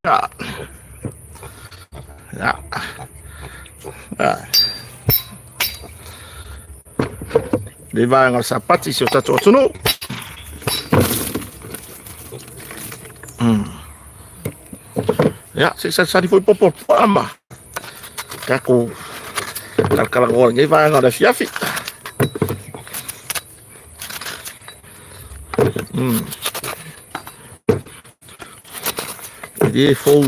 Ia. Ia. Ia. Le vaega o le Sapati i si o tatou atunuu. Ia, se i salisali foi popo puaa ma tatou talatalanoa i lenei vaega o le afiafi. E le fou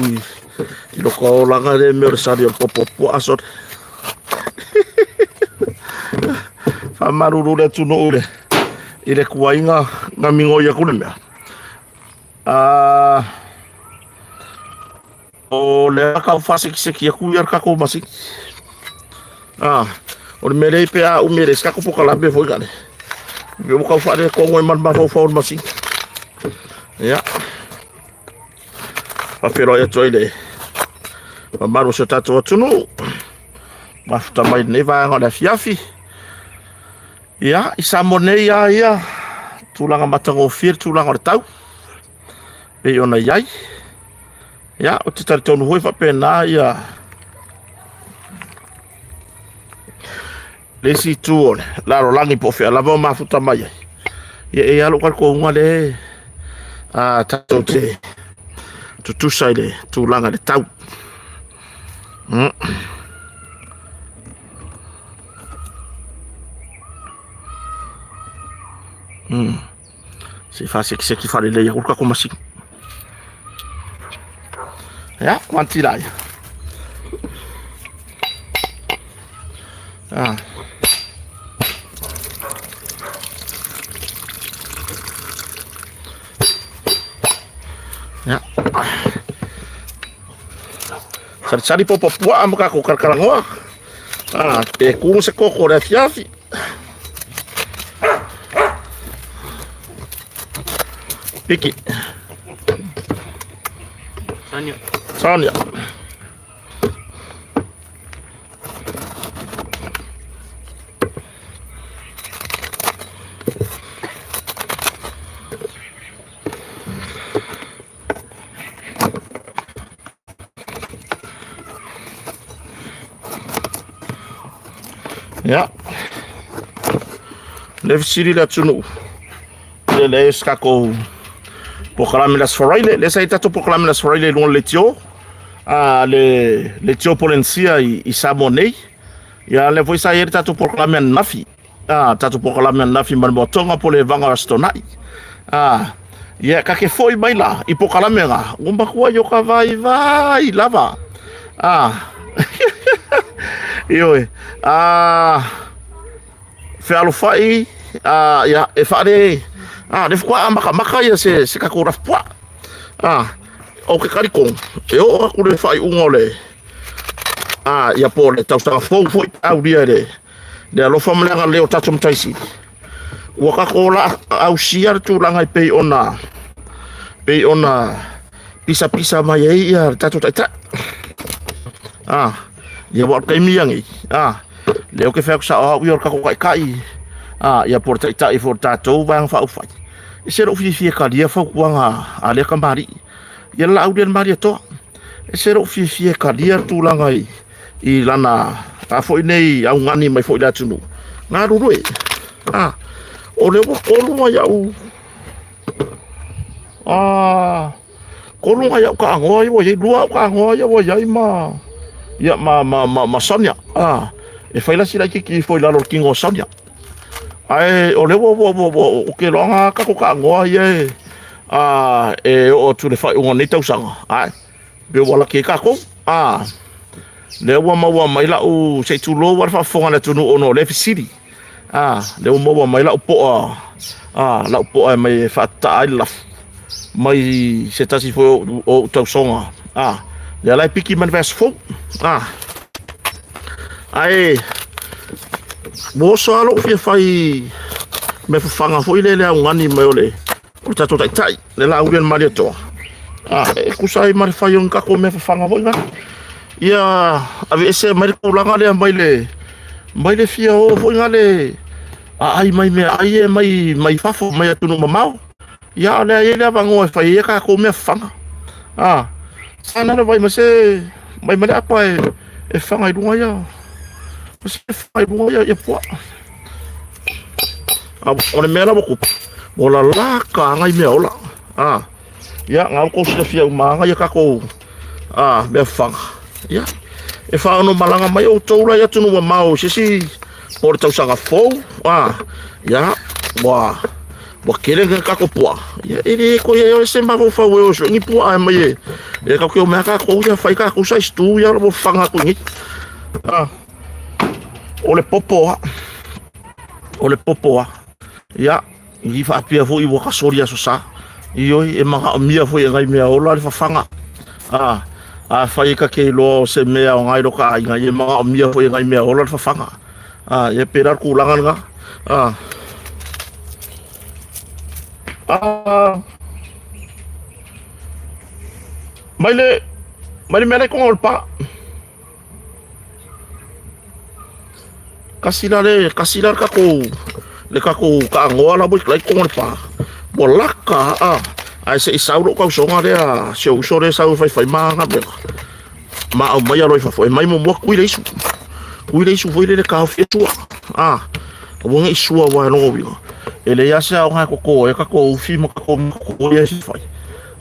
i loko olaga lea mea o le sali o le popo puaa sole. Faamalulu le atunuu i le tuaiga na migoi atu le mea. O lea tau faasekiseki atu ia le tatou masini. O le mea lea pe a umi e leai se tatou polokalame foi lale. Pe ua tau faaletonu ai ma le mafaufau o le masini. Ia. Faafeiloai atu ai le mamalu o si o tatou atunuu. Mafuta mai lenei vaega o le afiafi. Ia, i Samoa nei lava ia tulaga matagofie le tulaga o le tau pei ona i ai. Ia, ou te talitonu foi faapena ia le isi itu o le lalolagi po o fea lava o mafuta mai ai. Ia, e i ai lava lou talitonuga lea tatou te tutusa i le tulaga i le tau. Se i faasekiseki faalelei atu le tatou masini. Ia, manti laia. Ah. Ia. Salisali popo puaa ma tatou kalakalanoa. Ah, pe ku se koko le afiafi. Piki. Sonia. Sonia. Ia. Le fesili le atunuu. Le le se tatou polokalame le Aso Faraile. Le sa i tatou polokalame le Aso Faraile i luga o le leitio. Ah, le leitio Polenisia i Samoa nei. Ia, lea foi sa i ai le tatou polokalame ananafi. A, tatou polokalame ananafi ma le Moatoga po o le Evaga o Aso Toonai. A, ia, ka te foi mai la i polokalame na, ua matua i o ka vaivai lava. A, ioe, a, fealofai, a, ia, e faale, a, le faatoa amatamata ia se tatou lafupuaa. A, o ke talitonu, e oo atu le faaiuga o le, a, ia po o le tausaga fou foi pe aulia e le, Le alofa ma le agalelei o tatou Matai Sili, ua tatou ola ausia le tulaga e pei ona pisapisa mai ai ia le tatou Taitai. Ah, ia ua o le taimi ia nei, ah, lea ou te fai atu sao au ia o le tatou Taitai, ah, ia po o le Taitai foi o le tatou Vaega Faaupufai, e ese lou fiafia e talia fautuaga a lea kamali'i. Ia le laau lea le Malietoa, e ese lou fiafia e talia le tulaga i lana a foi nei augani mai foi i le atunuu, galulue. A, o lea ua tolu nai au, a, tolu nai au taanoa ia ua i ai, lua au taanoa ia ua i ai ma, ia, ma Sonia. A, e fai la si laitiiti ifo i lalo o le tino o Sonia. Ae o lea ua, ou te iloa tatou taanoa ia e, a, e oo atu i le faaiuga o lenei tausaga. Ae, pe ua laki ai tatou. A, lea ua maua mai lau, se i tulou lava le faafofoga a le atunuu ona o lea e fesili. A, lea ua maua mai lau poa, a, lau poa e mai e faatataa ai le lafu mai se tasi foi o ou tausoga. A, lea la e piki mai le vaiaso fou. A, ae ua oso lava lou fia fai mea fafaga foi lea i le augani mai o le O le tatou taitai, le Laauli o le Malietoa, a, e tusa ai ma le fai o ni tatou mea fafaga foi na. Ia aveese mai le tulaga lea mai le mai le fia o foi na le aai mai mea ai e mai mai fafo mai atunuu mamao. Ia o lea e i ai le avanoa e fai ai a tatou mea fafaga. A, Sana le vai ma se mai ma le apa e e faga i luga ia ma se faga i luga ia ia puaa. A o le mea la ua kupu, ua lalā ka aga i mea ola. A ia ngā kou silafia uma aga ia kākou a mea faga. Ia e whaono malanga mai o tou lai atu nua mau se si po le tausaga fou. A ia ua Ua kele ke kako pua. Ia e le ko ia se ma fau e o ni pua ai mai e. E ka ke o mea ka ko ia fai ka ko size tu ia lo fanga ko ni. Ah. O le popo a. O le popo a. Ia i whaapia foi ua kasori aso sa. I oi e manga o mia foi e ngai mea ola le whawhanga. Ah. A whai ka ke loa o se mea o ngai roka ai ngai e manga o mia foi e ngai mea ola le whawhanga. Ah, ia pērā le kūlanga lena. Ah. Ah. Mai le, mai le mea le konga o le pā. Kasi la le, kasi la le kakou, le kakou kaangoa la wik lai konga le pā. Ua laka, ah. Ai se i sau lo kau songa lea, se uso le sau fai fai maanga mea. Ma au mai alo i fafo, e mai mo mua kui le isu. Kui le isu foi le le kaofi e sua. Ah, ua nge i sua wa e longo winga. E le ia se ao ngai koko e kako ufi ma kako ma koko ia si fai.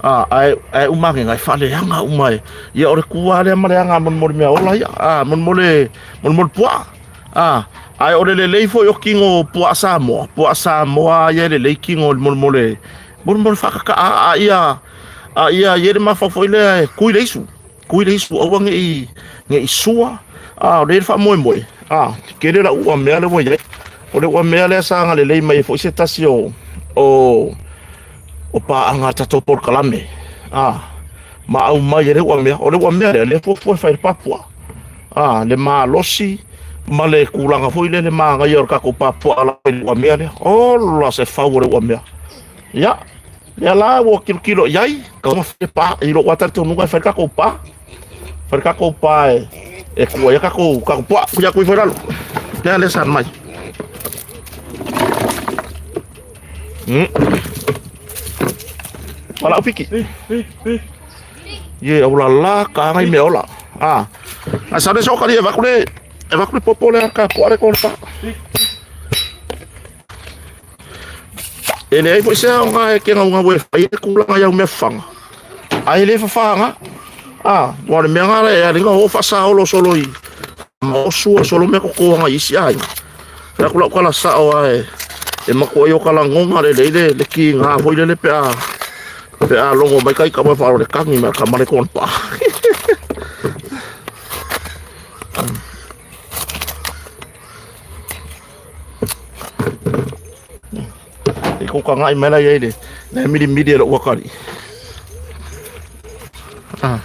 Ah, ae, ae uma nge ngai whale anga uma e. Ia ore kua lea ma le anga mon mole mea ola ia. Ah, mon mole, mon mole pua. Ah, ae ore le lei foi o kingo pua Samoa. Pua Samoa ia le lei kingo le mole mole, mole mole whakaka a, a ia, a ia ia le mawhau foi lea e kui le isu. Kui le isu aua nge i, nge i sua, a o le whaamoemoe, a, kele la ua mea le ua iai. O le ua mea lea sa agalelei mai ai foi se tasi o, o, o paaga a tatou polokalame, a, ma aumai e le ua mea, o le ua mea lea, lea fuafua e fai le papua, a, le malosi ma le kulaga foi lele magaia o le tatou papua ala i le ua mea lea. Ola se fau o le ua mea. Ia, lea la ua kilokilo i ai, ka uma fai pa, i lou talitonuga e fai le tatou pa. Fai le tatou pa e, e kua ia tatou, tatou puaa, kuia kui fai lalo. Lea lea san mai. Wala piki. Ye, au la la ka ngai me ola. Ah. A sa le so kali e vakule, e vakule popo le ka ko are ko pa. E leai foi se aoga e ke gaugau e fai e kulaga i au mea fafaga. Ai le fafaga, a, ua le mea ngala e alinga o whaasaolo solo i ma o sua solo mea kokoanga i isi aiga. Fai aku lau kala sao a e, e makoa i o kala ngonga le le le ki ngā hoi le le pe a, pe a longo mai kai ka wai whaaro le kangi mea ka mare kona pa. I ko ka ngai mai lai ai le, le miri miri e lo wakari. Ah.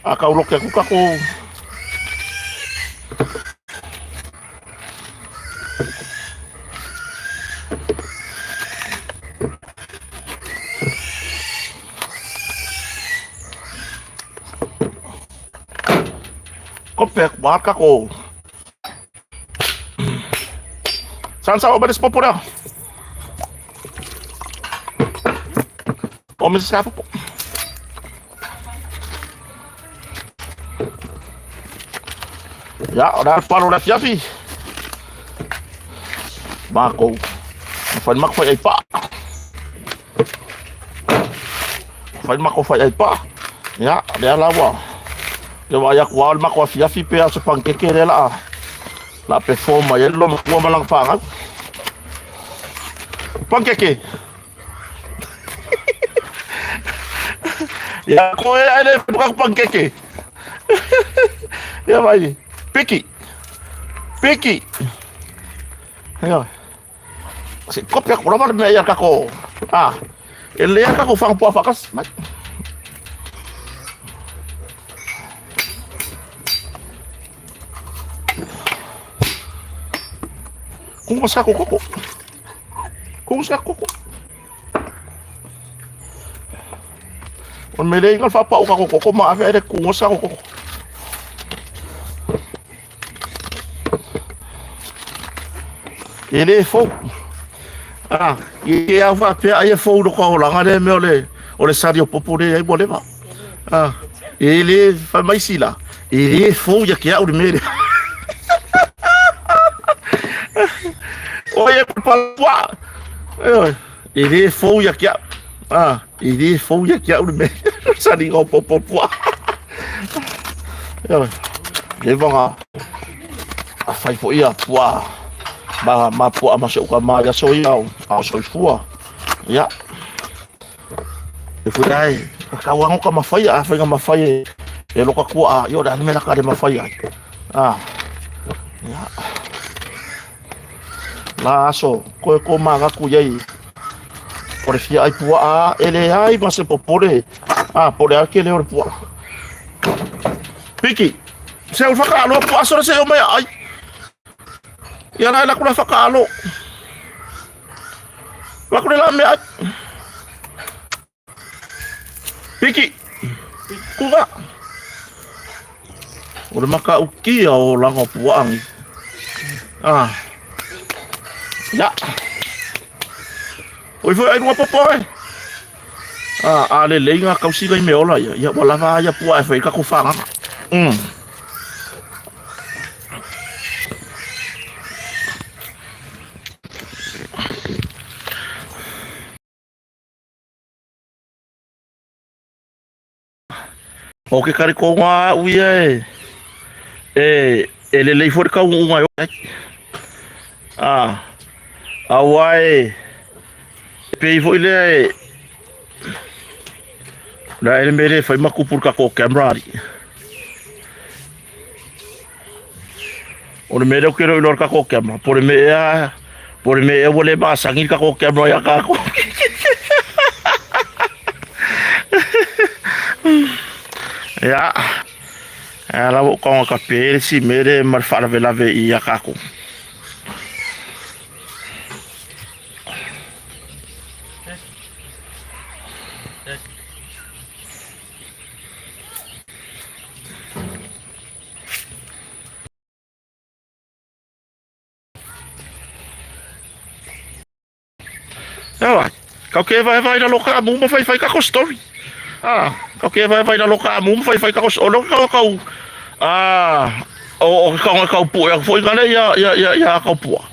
A kau loke aku kako. Ko pek wa kako. San sa obalis po po na. O me sa po. Ya, ora paro la fiafi. Mako. Fai mako fai ai pa. Fai mako fai ai pa. Ya, lea la ua. Le vaai atu lava o le matou afiafi pe a o se panikeke lea la la perform mai ai le loomatua ma lana fanau. Panikeke! Ia koe ae le fai mo panikeke. Ia vai. Piki. Piki. Ia. Se kope aku lava le mea ia kako. Ah. E lea kako whangapua whakas. Mai. Kung sa koko. Kung sa koko. O me le inga whapa o kako koko ma awhi ere kung sa koko. E le fou. Ah, i ke au whapea ai e fou no ka olanga le mea o le, o le sari o popo le ai ua leva. Ah, e le whai mai si la. E le fou ia ke au le mea le. O e palapua. E le fou ia ke au. Ah, e le fou ia ke au le mea. Sari o popo pua. Leva nga a whai fo ia pua ma ma pua ma se uka ma ia so ia a soifua. Ia. E fui ai, ka kau ango ka mawhai, a whai nga mawhai e, e loka kua a, i ore ane mera ka re mawhai ai. A, ia. La aso, koe ko māgaku iai, o le fia ai pua a, e le ai ma se popore, a, pore a ke le o le pua. Piki, se au whakaalo, pua asora se o mai ai. Ia la e la kula whakaalo. La kule la mea ai. Piki. Kuka. O le maka ukia o langa o puaangi. Ah. Ya. Oi foi ai runga popo ai. Ah, a le lei ngā kausi ngai me ola ia. Ia, ua lava ia pua e whai kako whanganga. Mm. O ke kare ko ngā au ia e, e, e lelei fo le kau unga e ai. A, aua e, e pei foi lea e, la e le mere whai makupu ka ko camera ari. O le mea lea ou ke iloa i le kako camera, po o le mea ea, po o le mea ea ua le masani le kako camera ia kākou. Ia, e ala ua ou tago ka pe le isi mea lea ma le faalavelave ia kākou. Ewa, kau ke vai vai lalo ka amu ma fai fai kako story. Ah, kau ke vai vai lalo ka amu ma fai fai kako o lo kau kau ah o o kau kau pu ya foi ngale ya ya ya ya kau pua.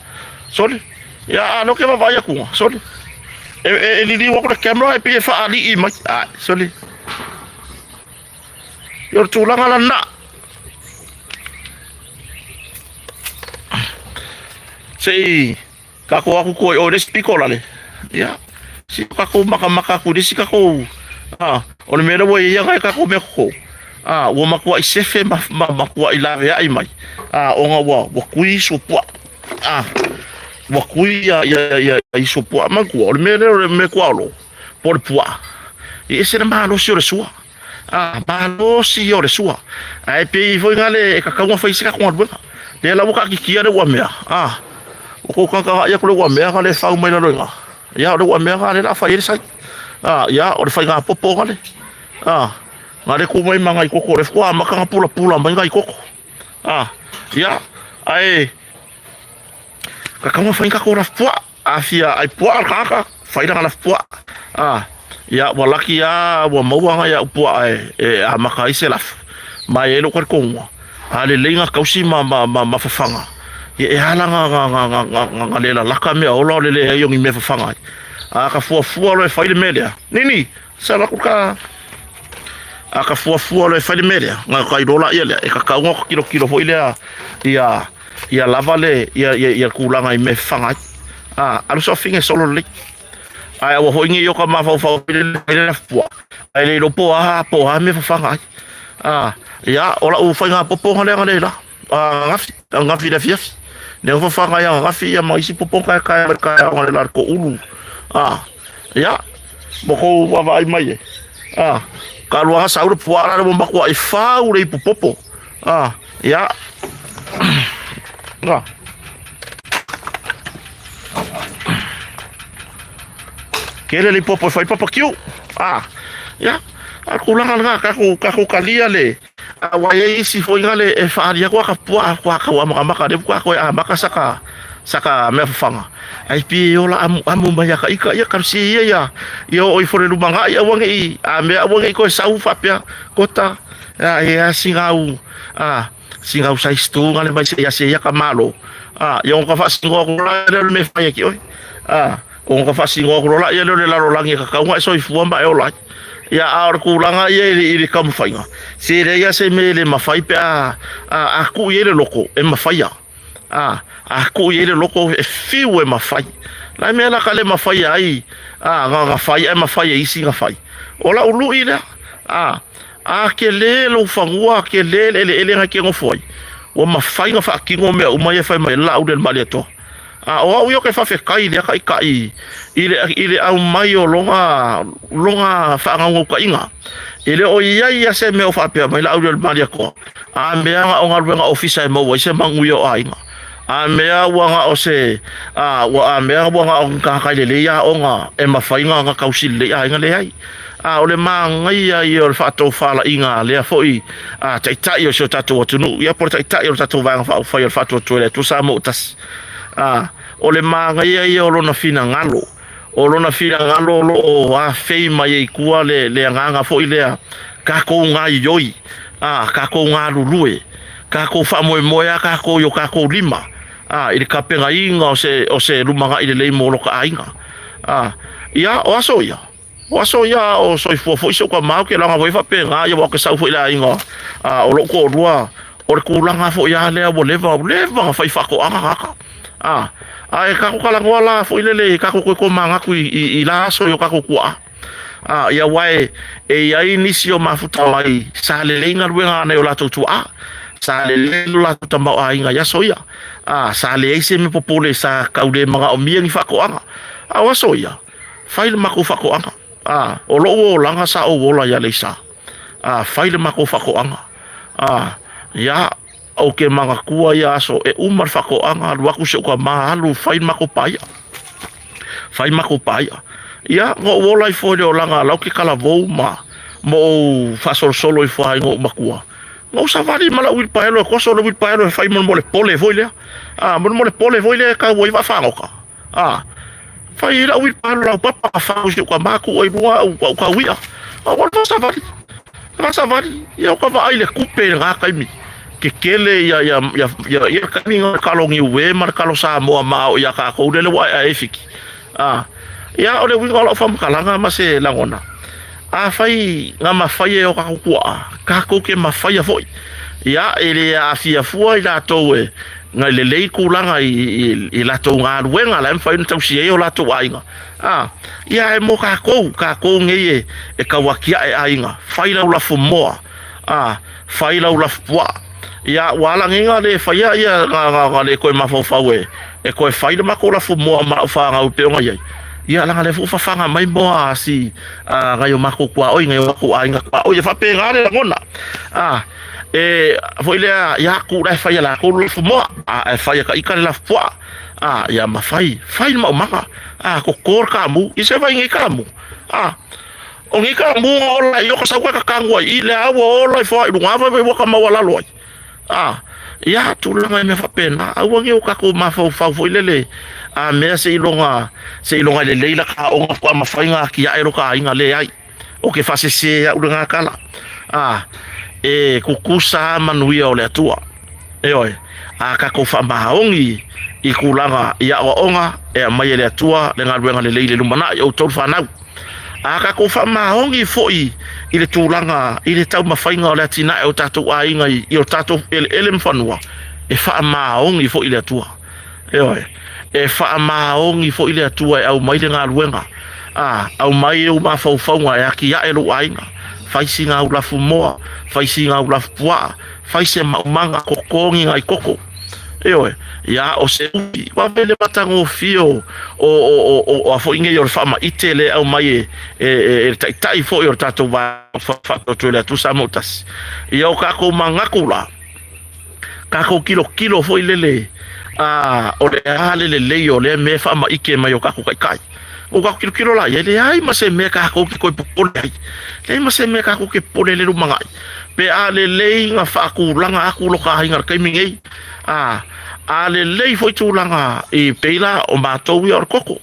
Sorry. Ya lo ke vai aku. Sorry. E e e lili wa ko camera e pe fa ali i mai. Ah, sorry. I o le tulaga lana. Se i kako aku koe o le isi piko lale. Ia. Si kako makamaka aku le isi kako. Ah, o le mea lea ua i ai ngai kako mea koko. Ah, ua makuaʻi sefe ma, ma makuaʻi laveaʻi mai. Ah, ona ua, ua kui iso puaʻa. Ah, ua kui ia, ia, ia, ia iso puaʻa mankua. O le mea lea o le mea kuaolo, po o le puaʻa. E ese le malosi o le sua. A, malosi ia o le sua. Ae pei foi nga le e kakau nga fai se kako galuega. Lea la ua kaʻakikia le uamea. A, ua kou kakaaʻi aku le uamea nga le fau mai lalo i nga. Ia, o le uamea nga le la fai ai le sai. A, ia, o le faiga popo nga le. A, nga le ku mai ma ngai koko le fua amaka nga pulapula mai ngai koko. A, ia, ae kakau nga fai kako la fua. Afia ai puaʻa le kanaka, fai lana lafupuaʻa. A, ia, ua laki a ua maua ngai aʻu puaʻa e, e amaka ai se lafu. Ma e ai lou talitonuga, a lelei nga kausi ma, ma, ma, ma fafaga, ia e ala nga, nga, nga, nga, nga, nga, nga le lalaka mea ola o le leai o ni mea fafaga ai. A ka fuafua loa e fai le mea lea. Nini, sa laku ka. A ka fuafua loa e fai le mea lea, na ka iloa laia lea, e tatau ona tilotilo foi lea ia ia lava le ia ia ia tulaga i mea e fafaga ai. A, alu soafine e solo lelei. Ae aua foi ne i oka mafaufau i le lafupuaa, ae le iloa po o a po o a mea e fafaga ai. A, ia, o lau faiga popoga lea analeila, ananafi, ananafi i le afiafi. Lea na fafaga ai ananafi ia ma isi popoga taetae mai le taeao analeila i le toaulu. A, ia, ua tou vaavaai mai e. A, talu lava sau le puaa la ua matuai fau le ipu popo. A, ia. A. Kele le popo e fai papa kiu. A, ia. A tulaga lena, tatou, tatou talia le, aua e i ai isi foi na le e faaali atu aka puaa faatoa tau amatamata lea faatoa toe amata saka saka mea fafaga ae pei e ola amuamu mai ia ka ita ia talosia ia ia ia oo ifo i le lumanai aua ne i a mea aua ne i toe sau faapea kota a e a sina au a sina au size 2 na le mai se ia se ia ka malo a ia ona ka faasinoa atu la lea o le mea e fai ai ki oe a ona ka faasinoa atu loa lea o le lalolagi e tatau ona e soifua ma e ola ai. Ia, a o le tulaga ia i le, i le taumafaiga, se leai lava se mea e le mafai pe a, a, a tuu i ai le loto, e mafaia. A, a tuu i ai le loto, e fiu e mafai. O le a le mea la ka le mafaia ai, a, na, na fai ae mafai e isi na fai. O lau lui lea, a, a tele lou fanua, a tele le eleele na e te nofo ai, ua mafai ona faatino mea uma ia e fai mai ai le laau le Malietoa. A o au ia ou te faafetai i lea taitai i le, i le aumai o lona, lona faanaunautaiga. E le o i ai ia se mea o faapea mai Laaulialemalietoa, a mea na o galuega ofisa e maua ai se manuia o aiga. A mea ua na o se, a, ua, a mea ua na o ni tagata i lelei aoga e mafai ona, ona tausi lelei aiga, leai. A o le manaia ia o le faatofalaiga a lea foi a, taitai o si o tatou atunuu, ia po o le taitai o le tatou Vaega Faaupufai o le Faatuatua i le Atua Samoa ua tasi. A, o le manaia ia o lona finagalo, o lona finagalo o lo o afei mai ai i tua le, le agaga foi lea, tatou gaoioi, a, tatou galulue, tatou faamoemoe lava tatou i o tatou lima, a, i le tapenaina o se, o se lumanai lelei mo lota aiga. A, ia, o aso ia, O aso ia a o soifua foi si ou tama, ou te laga foi faapena, ia aua ou te sau foi i le aiga a o lou toalua, o le tulaga foi lava lea ua leva, ua leva ona fai faatoaga tagata. A, ae tatou talanoa la foi lele, tatou toe tomanatu i, i, i la aso i o tatou tuaa. A, ia aua e, e i ai nisi o mafuta mai sa lelei galuega a nai o latou tuaa, sa lelei lo latou tamaoaiga i aso ia. A, sa leai se mea popole sa tau le manaomia ni faatoaga. A o aso ia, Fai le matou faatoaga. A, o lou olaga sa ou ola i Aleisa. A, fai le matou faatoaga. A, ia, ou te manatua ia aso e uma le faatoaga, alu atu si ou tama alu fai le matou paia. Fai matou paia. Ia, na ou ola ifo i le olaga la ou te talavou ma ma ou faasolosolo ifo lava i ou matua. Na ou savali ma lau uilipaelo e koso le uilipaelo e fai mo le pole foi lea. A, mo le pole foi lea e tau ai vaafagota. A, fai ai lau uilipaelo laupapa ka fau i si ou tama tuu ai luga au au kau i'a. A ua alu savali, alu savali, ia o ka vaai i le tupe i lena taimi, tetele ia ia ia ia ia taimi na o le kalo niue ma le kalo Samoa ma ao ia tatou lele ua aeae ai Fiti. A, ia o le uiga o lau faamatalaga ma se lagona, afai na mafai e o tatou tuaa, tatou te mafaia foi. Ia, e le aafia fua i latou e na lelei tulaga i, i, i latou galuega la e mafai ona tausi ai o latou aiga. A, ia e mo tatou, tatou nei e, e tau atiae aiga, fai lau lafumoa, a, fai lau lafupuaa. Ia, ua ala nei na le faia ia, na, na, na le toe mafaufau e, e toe fai le matou lafumoa ma lau fanau e pei ona i ai. Ia, leaga lea foi ua fafaga mai moa a si, a, nai o matou tuaoi, nai o matou aiga tuaoi, e faapena le lagona. A, e foi lea ia ku la e fai a latou le lafumoa, a e fai a ka ika le lafupuaa, a ia ma fai, fai le maumaga, a koko le kamu, i se vai nei kamu, a o nei kamu nga ola i o ka sau ka kanu ai i le a ua ola ifo ai luga vai vai ua ka maualalo ai. A ia tulaga i mea faapena, aua nei o tatou mafaufau foi lele a mea seiloga seiloga lelei la ka aoga faatoa mafai ona atiae lo ta aiga, leai. Ou te faasese au lena tala. A, e kukusa manuia o le Atua. Ioe, a tatou faamaoni i tulaga i aoaoga e aumai e le Atua le galuega lelei i le lumanai o outou fanau. A tatou faamaoni foi i le tulaga i le taumafaiga o le atinae o tatou aiga i o tatou eleele ma fanua, e faamaoni foi le Atua. Ioe, e faamaoni foi le Atua e aumai le galuega, a aumai ou mafaufauga e atiae lou aiga, fai sina au lafumoa, fai sina au lafupuaa, fai se maumaga, totogi nai koko. Ioe, ia o se ufi, ua vele le matagofie o o o o a foi nei o le faamaite lea e aumai e e e le taitai foi o le tatou vaega faatoatoa i le Atua Samoa tasi. Ia o tatou manatu la, tatou tilotilo foi lele a o le a le lelei o lea mea e faamaite mai o tatou taitai. Ua tatou tilotilo la i ai, leai ma se mea tatou te toe popole ai. Leai ma se mea tatou te popole ai i le lumanai. Pe a lelei na faatulaga atu lo ta aiga i le taimi nei, a, a lelei foi tulaga i pei la o matou ia o le koko,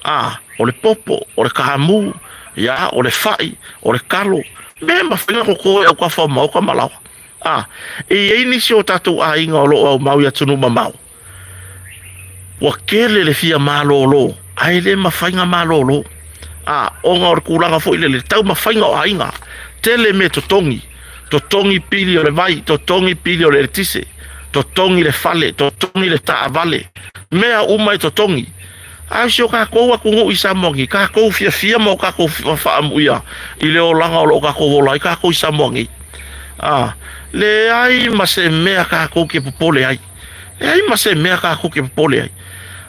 a, o le popo, o le kamu, ia, o le fai, o le kalo, mea e mafai ona toto e autafa o maota ma laoa. A, e i ai nisi o tatou aiga o lo o aumau i atunuu mamao, Ua tele le fia malolo ae le mafai na malolo. A, ona o le tulaga foi lele, le taumafaiga o aiga, tele mea totogi, totogi pili o le vai, totogi pili o le eletise, totogi le fale, totogi le taavale, mea uma e totogi. A o si o tatou atunuu i Samoa nei, tatou fiafia ma o tatou faaamuia i le olaga o lo o tatou ola ai tatou i Samoa nei. A, leai ma se mea tatou te popole ai. Leai ma se mea tatou te popole ai.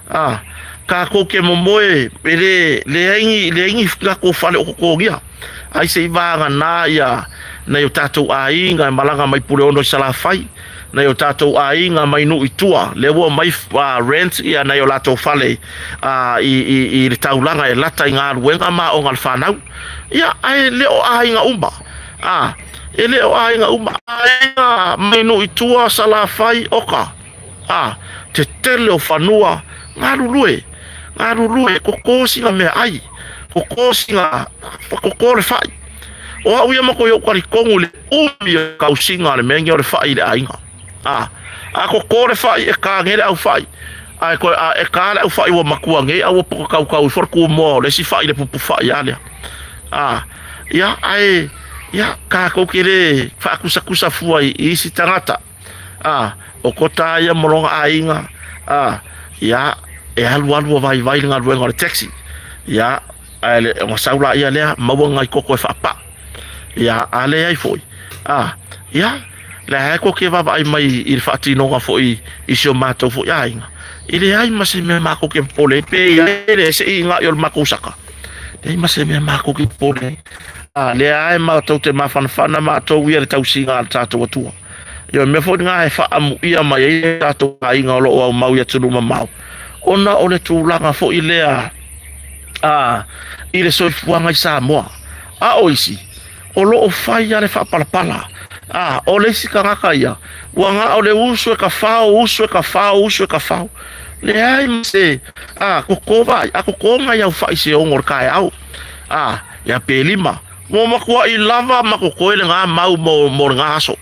A, tatou te momoe, e le, leai ni, leai ni tatou fale o totogia. Ai se i vagana ia nai o tatou aiga e malaga mai Puleono i Salafai, nai o tatou aiga mai nuu i tua, lea ua omai rent ia nai o latou fale i, i, i le taulaga e lata i galuega ma aoga a le fanau. Ia, ae le o aiga uma. A, E le o aiga uma, aiga mai nuu i tua, Salafai, Oka, a, te tele o fanua, galulue, galulue, koko sina meaai, koko sina, koko le fai. O au ia ma koe ou talitonu i le umi o le tausiga a le mea lenei o le fai i le aiga. A, a koko le fai e ka nei le au fai, a e koe, a e ka le au fai ua matua nei a ua poka kaukau ifo le kumoa o le isi fai i le pupu fai a lea. A, ia, ae, ia, kākou ke lē faakusakusa fua i isi tagata, a, o ko tā ia ma lona aiga, a, ia, e alualu a vaivai le galuega o le taxi, ia, ae le, ona sau laia lea, maua nai koko e faapaa, ia, a leai foi, a, ia, lea e kou ke vaavaai mai i le faatinoga foi i si o matou foi aiga, e leai ma se mea makou ke popole ai, pe i ai le seʻiga o le makou saka. Leai ma se mea makou ke popole ai. A, lea e matou te mafanafana matou ia le tausiga a le tatou Atua. Ia, mea foi lena e faaamuia mai ai le tatou aiga o lo o aumau i atunuu mamao, ona o le tulaga foi lea a, i le soifuaga i Samoa. A o isi, o lo o fai lava le faapalapala. A, o le isi tagata ia, ua na o le usu e ka fao, usu e ka fao, usu e ka fao. Leai ma se, a, koko vai, a koko ngai au fai se ono o le taeao. A, ia pe lima. Ua matuai lava ma kokoe le ngā mau mo, mo le ngā aso.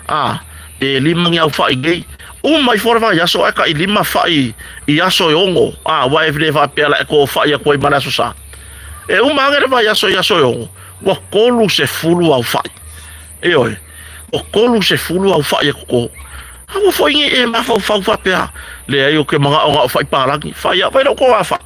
A, pe lima ni au fai nei. Uma ifo le vai aso ae kai lima fai i aso e ono. A, ua e le faapea la e ko fai aku ai ma le aso sa. E uma ane le vai aso i aso e ono. Ua 30 au fai. Ioe, ua 30 au fai e koko. A ua foi nei e mafaufau faapea, leai ou te manao na o fai palagi, fai a fai lou toa fai.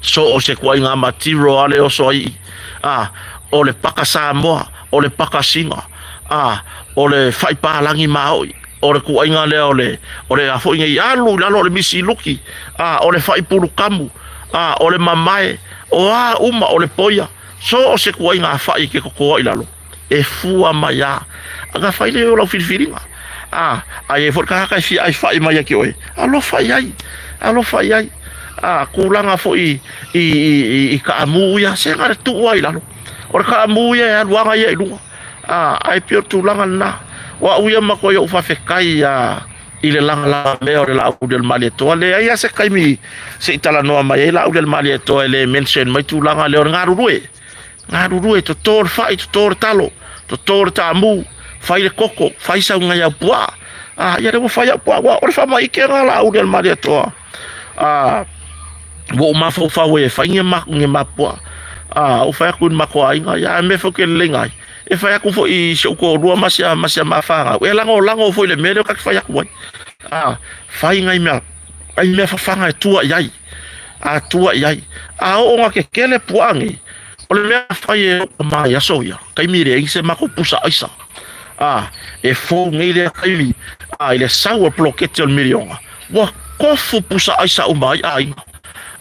So o se kuaiga material a le oso ai i. A, o le paka Samoa, o le paka Sina, a, o le fai palagi maoi, o le kuaiga lea o le, o le a foi nei alu i lalo o le misi luki, a, o le fai pulukamu, a, o le mamae, o a uma o le poia. So o se kuaiga fai e ke kokoa i lalo, e fua mai a. Aga fai lea o lau filifiliga. A, a i ai foi le tagata e fia ai fai mai ia te oe, alofa i ai, alofa i ai. A, tulaga foi i, i, i, i kaamu ia, se na le tuu ai i lalo. O le kaamu ia e alu aga ia i luga. A, ae pei o le tulaga lena. O au ia ma koe ou faafetai a i le lagalaga mea o le Laauli o le Malietoa. Leai lava se taimi se i talanoa mai ai Laauli o le Malietoa e le mention mai tulaga lea o le galulue. Galulue, toto le fai, toto le talo, toto le taamu, fai le koko, fai sau ngai au puaa. Ah, ia lea ua fai au puaa, ua o le faamaikega Laauli o le Malietoa. Ah, ua ou mafaufau ai e fai ni ma puaa. A ou fai atu i le matou aiga, ia a mea foi ke lelei ai. E fai atu foi i si ou toalua ma si a ma fanau. E lagolago foi le mea lea ta te fai atu ai. A fai nai mea, ai mea fafaga e tua i ai. A tua i ai. A oo na kekele puaa nei, o le mea fai e ou tama i aso ia, taimi e leai se matou pusa aisa. A e fou nei lea taimi, a i le sau o le poloketi o le miliona, ua tofu pusa aisa uma ai aiga.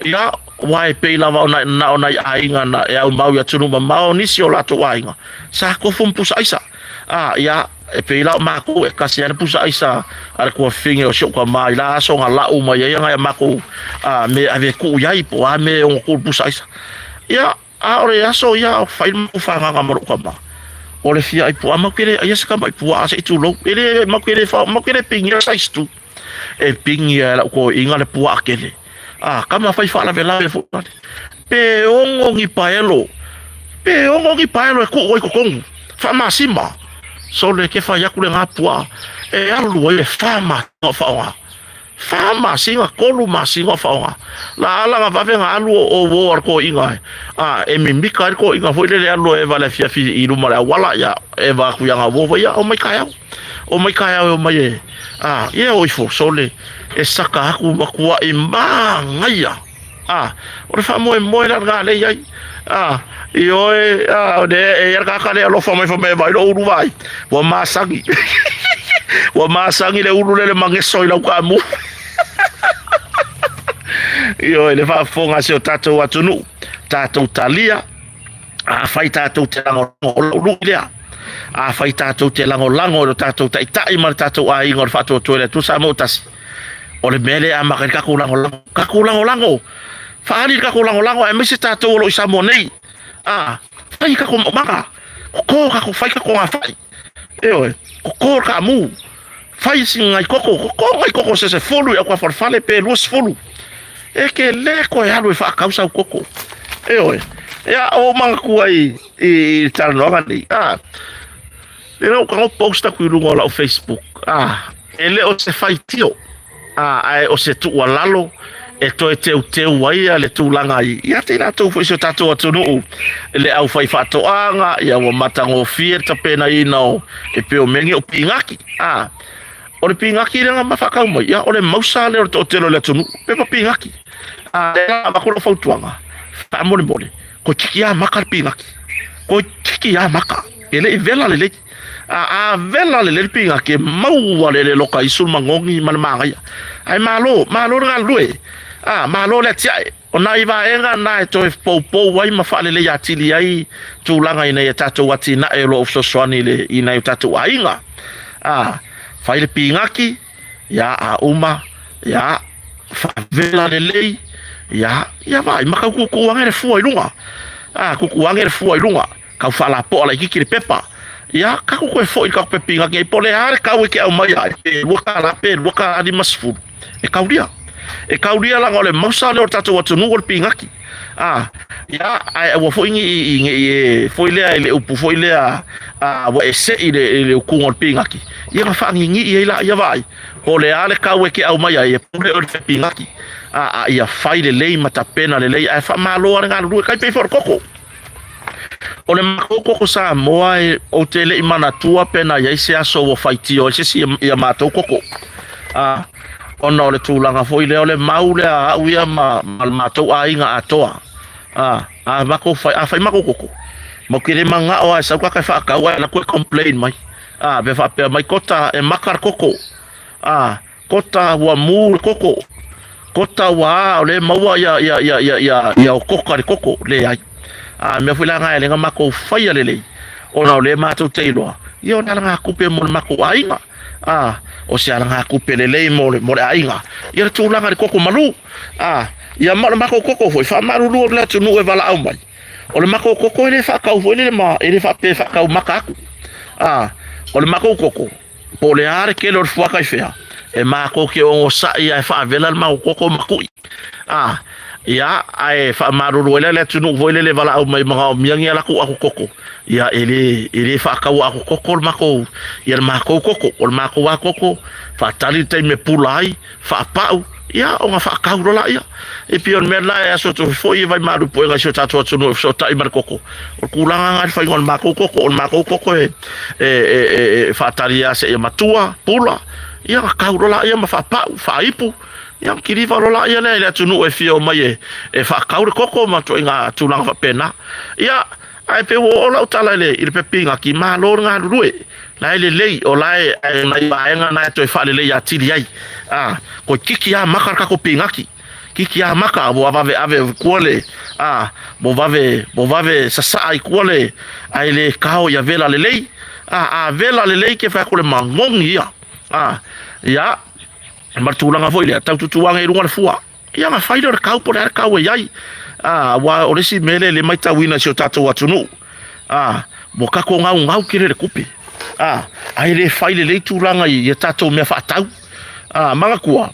Ia, aua e pei lava ona na o nai aiga na e aumau i atunuu mamao nisi o latou aiga, sa tofu ma pusa aisa. A, ia, e pei la o matou e tasi lava le pusa aisa a le tuafafine o si ou tama i la aso na lau mai ai nai a matou a, mea e ave e tuu i ai po o a mea e ono tuu i le pusa aisa. Ia, a o le aso ia o fai le matou fagaga ma lou tama, o le fia ai puaa, matou te le aia se tama i puaa se i tulou. E le, matou te le fao, matou te le pigia le size 2. E pigia e lau toeaina le puaa tele. A, tama fai faalavelave foi lale. Pe ono ni paelo, pe ono ni paelo e tuu ai totonu, faamasima. Sole ke fai atu lena puaa, e alu ai le fa masina o faaaoga. Fa masina, tolu masina o faaaoga. La ala na vave na alu o uo a le toeaina e, a, e mimika ai le toeaina foi lele e alu e eva i le afiafi i luma o le auala, ia, eva atu i ana uo foi, ia, omai taeao. Omai taeao e omai e, a, ia o ifo, sole, e saka atu matuai manaia. A, o le faamoemoe la lena lea e i ai. A, ioe, a, o le, e i ai le tagata lea e alofa mai fai mai e vaai lou ulu vaai, ua masani. Ua masani le ulu lea i le mageso i lau kaamu. Ioe, le faafofoga a si o tatou atunuu, tatou talia, afai tatou te lagolago, o lau lui lea. Afai tatou te lagolago i lo tatou taitai ma le tatou aiga o le faatuatua i le Atua Samoa ua tasi, o le mea lea e amata ai le tatou lagolago. Tatou lagolago, faaali le tatou lagolago aemaise tatou o lo o i Samoa nei. A, fai tatou maumaga, toto tatou, fai tatou gafai. Ioe, toto le kaamu, fai si nai koko, toto nai koko se 10 i aukafalefale pe 20. E ke le koe alu e faakau sau koko. Ioe, ia o manatua i le talanoaga nei. A, lea ua tago post atu i luga o lau Facebook. A, e le o se faitio, a, ae o se tuualalo e toe teuteu ai le tulaga i ia te i latou foi i si o tatou atunuu le aufaifaatoaga, ia ua matagofie le tapenaina o e pei o mea nei o pinati. A, o le pinati lea na faatau mai, ia o le mausa lea o le toatele o le atunuu, pepa pinati. A, lea na avatu lau fautuaga, faamolemole, Koe tiki lava maka le pinaki. Koe tiki lava maka. E le i vela lelei. A, a vela lelei le pinaki, e maua le le loka isu le magogi ma le manaia. Ae malo, malo le galulue. A, malo le atiae. O nai vaega na e toe poupou ai ma faalelei atili ai tulaga ina ia tatou atinae o lo o fesoasoani i, le, i nai o tatou aiga. A, fai le pinaki, ia, a uma, ia, faavela lelei, ia, ia vaai, ma tau tuutuu ane le fua i luga. A, tuutuu ane le fua i luga, tau faalapoa laitiiti le pepa. Ia, tatou toe foi i le tatou pepa pinati ai, po o le a le tau e te aumai ai, pe $2, pe $2.50, e taulia. E taulia leaga o le mausa lea o le tatou atunuu o le pinati. A, ia, ae aua foi ne i, ne i e foi lea i le upu foi lea, a, ua e sei i le, i le utuga o le pinati, ia ona faanigii ai laia vaai, po o le a le tau e te aumai ai, e pule oe i le fai pinati. A, a ia fai lelei ma tapena lelei, ae faamalo lava le galulue, tai pei foi o le koko. O le matou koko Samoa, e, ou te le i manatua pe na i ai se aso ua faitio ai se isi ia matou koko. A, ona o le tulaga foi lea o le mau lea a au ia ma, ma le matou aiga atoa. A, a matou fai, a fai matou koko, matou te le manao lava e sau tagata e faatau ae alu atu e complain mai. A, pe faapea mai, Kota, e maka le koko. A, Kota ua mū le koko. Kota ua a, o lea e maua ia, ia, ia, ia, ia, ia okoka le koko. Leai. A, mea foi la na e le na matou faia lelei, ona o lea matou te iloa, ia o le alagatupe mo le matou aiga. A, o se alagatupe lelei mo le, mo le aiga. Ia le tulaga i le koko malū. A, ia ma o le matou koko foi, faamalulu atu le atunuu e valaau mai. O le matou koko e le faatau foi lele ma, e le faapea e faatau maka atu. A, o le matou koko, Po o le a le tele o le fuata i fea, e matou te onosai ae faavela le matou koko ma tui. A, ia, ae faamalulu ai la le atunuu foi lele e valaau mai manaomia ni a latou ato koko, ia, e le, e le faataua ato koko le matou, ia le matou koko. O le matou lava koko, faatali le taimi e pula ai, faapau, Ia, ona faakau loa laia. E pei o le mea lena e aso atu foi e vaimalu puega i si o tatou atunuu e fesootai ma le koko. O le tulaga lena i le faiga o le matou koko. O le matou koko e, e, e, e, e faatali lava seia matua, pula, ia ona kau loa laia ma faapau, faaipu, ia ona kiliva loa laia lea i le atunuu e fia omai e, e faakau le koko ma ituaiga tulaga faapena. Ia, Ae pei ua oo lau tala i le, i le pepigaki, malo le galulue. La e lelei, o la e, ae nai vaega na e toe faalelei atili ai. A, koe kiki a maka le kako pigaki. Kiki a maka, ua vave ave i kua le, a, ua vave, ua vave sasaa i kua le, ae le kao ia vela lelei. A, a vela lelei ke whai atu le magogi ia. A, ia, ma le tulaga foi lea, tau tutuaga i luga le fua. Ia ona fai lea o le kau po o le a le kau e i ai. A, aua o le isi mea lea e le matauina i si o tatou atunuu, a, ua tatou gaugau tele i le tupe, a, ae le fai lelei tulaga i a tatou mea faatau. A, manatua,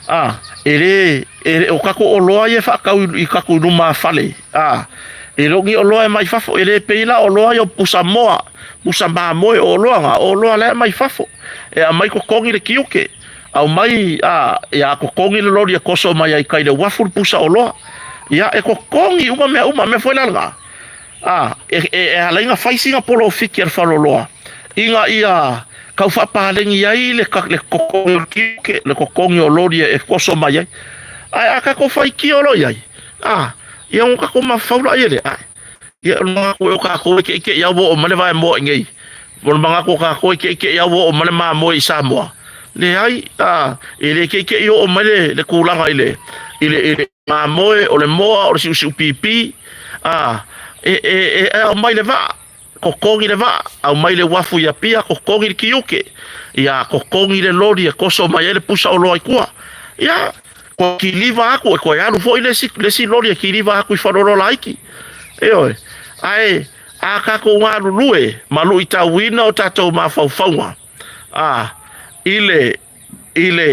a, e le, e le, o tatou oloa ia e faatau i tatou lumafale, a, e le o ni oloa e aumai fafo, e le pei la oloa ia o pusamoa, pusa mamoe, o oloa na, o oloa la e aumai fafo. E aumai totogi le tiute. Aumai a ia totogi le loli e koso mai ai kai le uafu le pusa oloa. Ia e totogi uma mea uma, mea foi la lena. A e, e, e ala ai ona fai sina polofiti a le faleoloa ina ia tau faapaleni ai le, le totogi o le tiute, le totogi o loli e koso mai ai. Ae a tatou faitio loa i ai, a, ia ona tatou mafaufau laia lea, ae, ia o le manatu o tatou e keʻikeʻi lava ua oo mai le vaemoa i inei. O le manatu o tatou e keʻikeʻi lava ua oo mai le mamoe i Samoa. Leai, a, e le keʻikeʻi oo mai le, le tulaga i le, i le, i le mamoe, o le moa, o le siusiu pipi, a, e, e, e, e aumai le vaa, totogi le vaa, aumai le uafu i Apia, totogi le tiute, ia totogi le loli e koso mai ai le pusa oloa i tua. Ia, Kua kiliva aku, e toe alu foi le isi, le isi loli e kiliva aku i Faleolo laiti. Ioe. Ae a tatou galulue ma luitauina o tatou mafaufauga, a, i le, i le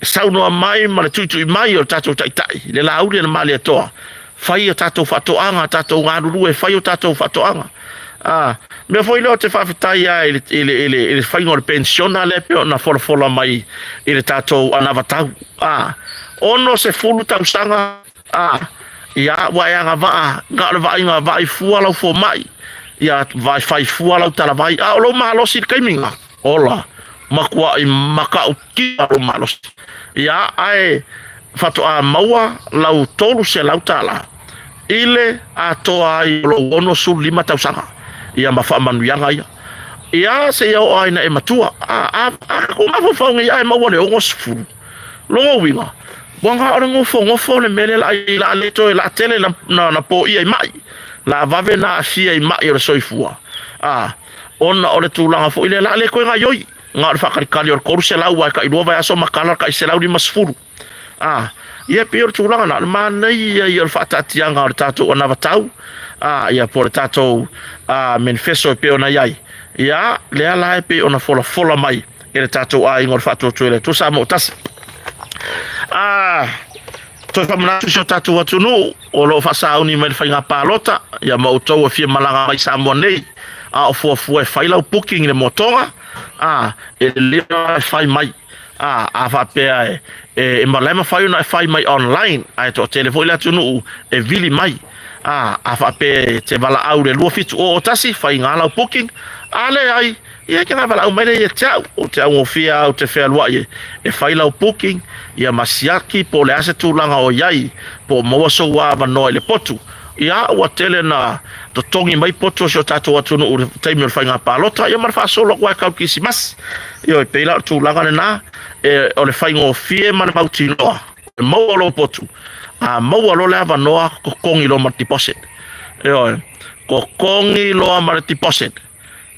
saunoa mai ma le tuitui mai o le tatou Taitai, le Laauli a le Malietoa, fai a tatou faatoaga, tatou galulue e fai o tatou faatoaga. A, mea foi lea ou te faafetai lava i le, i le, i le, i le faiga o le penisiona lea e pei ona folafola mai i le tatou anavatau. A, 60 tausaga, a, ia, ua e agavaa, na o le vaaiga vaai fua lau fomai, ia, vaai fai fua lau talavai, a o lou malosi i le taimi lena, ola, matuai matautia lou malosi. Ia, ae faatoa maua lau $300 i le atoa ai o lou 65 tausaga, ia ma faamanuiaga ia. Ia seia oo ai ina e matua, a, a, a ko mafaufau nei ae maua le 60. Lona uiga, ua na o le nofonofo le mea lea la i la le toe la tele na, na, na poia i mai, la vave na aafia i mai o le soifua. A, ona o le tulaga foi lea la le toe gaioi, na o le faakalikali o le 300 aua e tailua vaiaso ma kala le tai 150. A, ia pei o le tulaga na, o le manaia ia o le faataatiaga o le tatou anavatau, a, ia po o le tatou a, manifesto e pei ona i ai. Ia, lea la e pei ona folafola mai e le tatou aiga o le Faatuatua i le Atua Samoa tasi. A, toe faamanatu i si o tatou atunuu o lo o faasauni mai le faiga palota, ia ma outou e fia malaga mai Samoa nei, a o fuafua e fai lau booking i le motoga, a, e lelei ona e fai mai. A, a faapea e, e, e la e mafai ona e fai mai online, ae toatele foi le atunuu e vili mai. A, a faapea e te valaau le 2701, faiga lau booking, a leai, ia e te valaau mai lea ia te au, ou te augofie au te fealuai e, e fai lau booking, ia ma siaki po o le a se tulaga o i ai, po o maua sou avanoa i le potu. Ia, ua tele na totogi mai potu o si o tatou atunuu i le taimi o le faiga palota, ia ma le faasolo atu lava e tau Kirisimasi. Ioe, pei la o le tulaga lena, e, o le faigofie ma le mautinoa, e maua lou potu, a maua loa le avanoa, totogi loa ma le deposit. Ioe, totogi loa ma le deposit.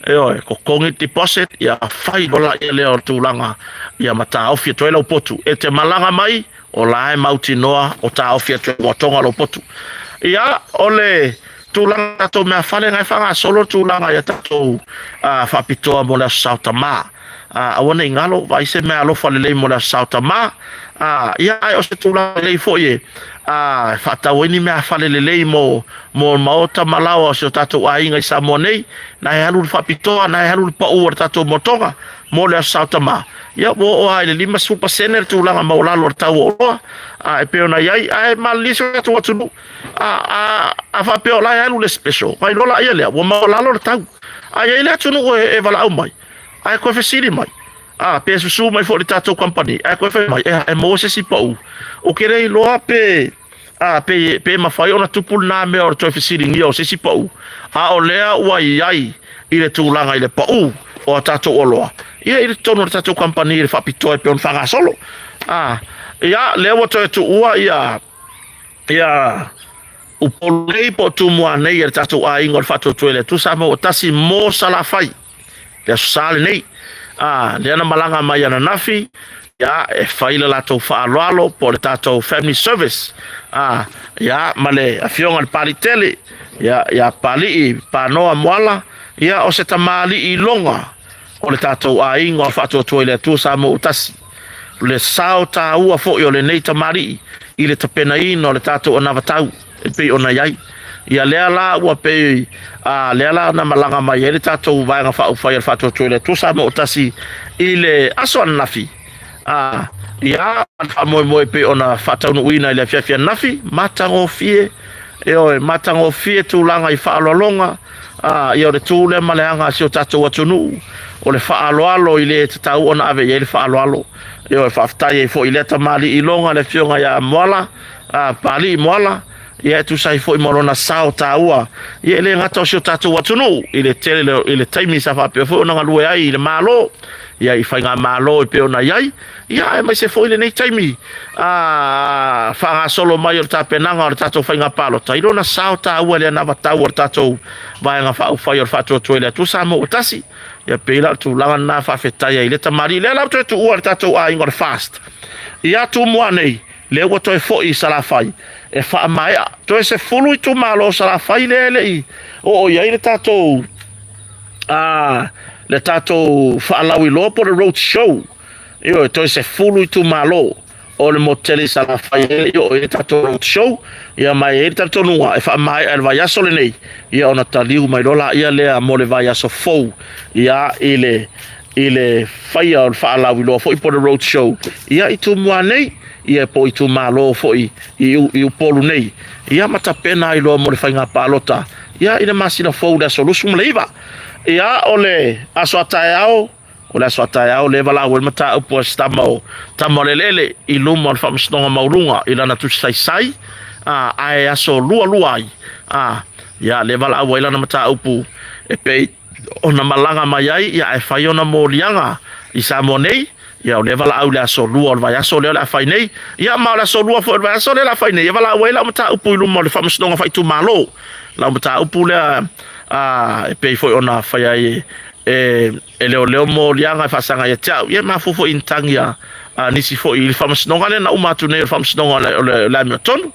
Ioe, totogi le deposit, ia fai loa laia lea o le tulaga, ia ma taofi atu ai lau potu. E te malaga mai, o la e mautinoa o taofi atu e Moatoga lou potu. Ia, o le tulaga o tatou meafale na e faagasolo le tulaga ia tatou faapitoa mo le Aso Sa o Tama. Aua ne i galo, vaai se meaalofa lelei mo le Aso Sa o Tama. Ia, ae o se tulaga lelei foi e a e faatau ai ni meafale lelei mo mo maota ma laoa o si o tatou aiga i Samoa nei, na e alu le faapitoa, na e alu le pau o le tatou motoga mo le Aso Sa o Tama. Ia ua oo lava i le 50% le tulaga maualalo o le tau o oloa a e pei ona i ai, ae malilie si o tatou atunuu. A faapea o la e alu le special, ona iloa laia lea ua maualalo le tau. A i ai le atunuu e valaau mai, ae toe fesili mai, a pe susu mai foi i le tatou kamupani, ae toe fai mai, ea e maua se isi pau. Ou te le iloa pe a pe mafai ona tupu lena mea o le toe fesiligia o se isi pau, a o lea ua i ai i le tulaga i le pau o a tatou oloa ia i totonu o le tatou kamupani i le faapitoa e pei ona faagasolo. A ia lea ua toe tuua ia ia Upolu nei po o Tumua nei e le tatou aiga o le Faatuatua i le Atua Samoa ua tasi mo Salafai le Aso Sa lenei. A, lea na malaga mai ananafi, ia, e fai le latou faaaloalo po o le tatou family service. A, ia, ma le afioga i le Papalii tele, ia, ia Papalii Panoa Moala, ia, o se tamalii iloga o le tatou aiga o le Faatuatua i le Atua Samoa ua tasi. Le sao taua foi o lenei tamalii i le tapenaina o le tatou anavatau e pei ona i ai. Ia lea la ua pei a lea la na malaga mai ai le tatou Vaega Faaupufai a le Faatuatua i le Atua Samoa ua tasi i le aso ananafi. A ia le faamoemoe pei ona faataunuuina i le afiafi ananafi, matagofie, ioe, matagofie tulaga i faaaloaloga, a ia o le tu lea ma le aga a si o tatou atunuu, o le faaaloalo i le tatau ona ave i ai le faaaloalo. Ioe, faafetai ai foi i lea tamalii iloga le afioga ia Moala, a Papalii Moala, ia e tusa ai foi ma lona sao taua, ia e le gata o si o tatou atunuu i le tele i le taimi sa faapea foi ona galue ai i le Malo, ia i faigamalo e pei ona i ai, ia aemaise foi lenei taimi a faagasolo mai o le tapenaga o le tatou faiga palota i lona sao taua i le anavatau o le tatou Vaega Faaupufai o le Faatuatua i le Atua Samoa ua tasi. Ia pei la o le tulaga lena faafetai ai i le tamalii lea la ua toe tuua i le tatou aiga o le FAST ia Tumua nei, lea ua toe foi i Salafai e faamaea toe 10 itumalo o Salafai lea e le i oo i ai le tatou le tatou faalauiloa po o le road show. Ioe, toe 10 itumalo o le motu tele i Salafai e le i oo i ai le tatou road show. Ia ma e i ai le talitonuga e faamaea i le vaiaso lenei, ia ona taliu mai loa laia lea mo le vaiaso fou, ia i le i le faia o le faalauiloa foi po o le road show ia i Tumua nei, ia po o itumalo foi i, i Upolu nei, ia ma tapena ai loa mo le faiga palota ia i le masina fou le aso 29. Ia o le aso a taeao, O le aso a taeao lea e valaau ai le mataupu a se tama o tama o le eleele i luma o le Faamasinoga Maualuga i lana tusi saisai, a, ae aso lualua ai, a, ia, lea e valaau ai lana mataupu e pei ona malaga mai ai, ia, ae fai ona moliaga i Samoa nei, ia, o lea e valaau i le aso lua o le vaiaso lea o le a fai nei, ia, ma o le aso lua foi o le vaiaso lea o le a fai nei, e valaau ai lau mataupu i luma o le Faamasinoga Faaitumalo, lau mataupu lea, a, e pei foi ona fai ai e e leoleo moliaga e faasaga ia te au. Ia e mafua foi i ni tagi a, a nisi foi i le faamasinoga lea na uma atu nei o le faamasinoga o le, o le, o le amiotonu.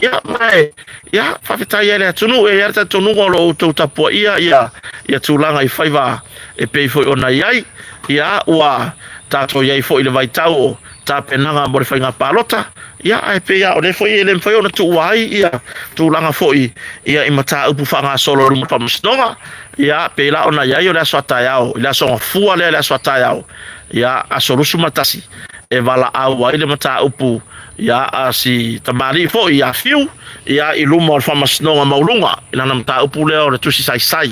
Ia, ma e, ia, faafetai ai le atunuu, e i ai le talitonuga o lo o outou tapuaia ia, ia tulaga i faiva e pei foi ona i ai. Ia, ua tatou i ai foi i le vaitau o tapenaga mo le faiga palota, ia, ae pei lava o lea foi e le mafai ona tuua ai ia tulaga foi ia i mataupu faagasolo i luma o le faamasinoga. Ia, pei la ona i ai o le aso a taeao, i le aso gafua lea i le aso a taeao, ia, aso 21, e valaau ai le mataupu ia a si tamalii foi ia Fiu, ia, i luma o le Faamasinoga Maualuga, i lana mataupu lea o le tusi saisai,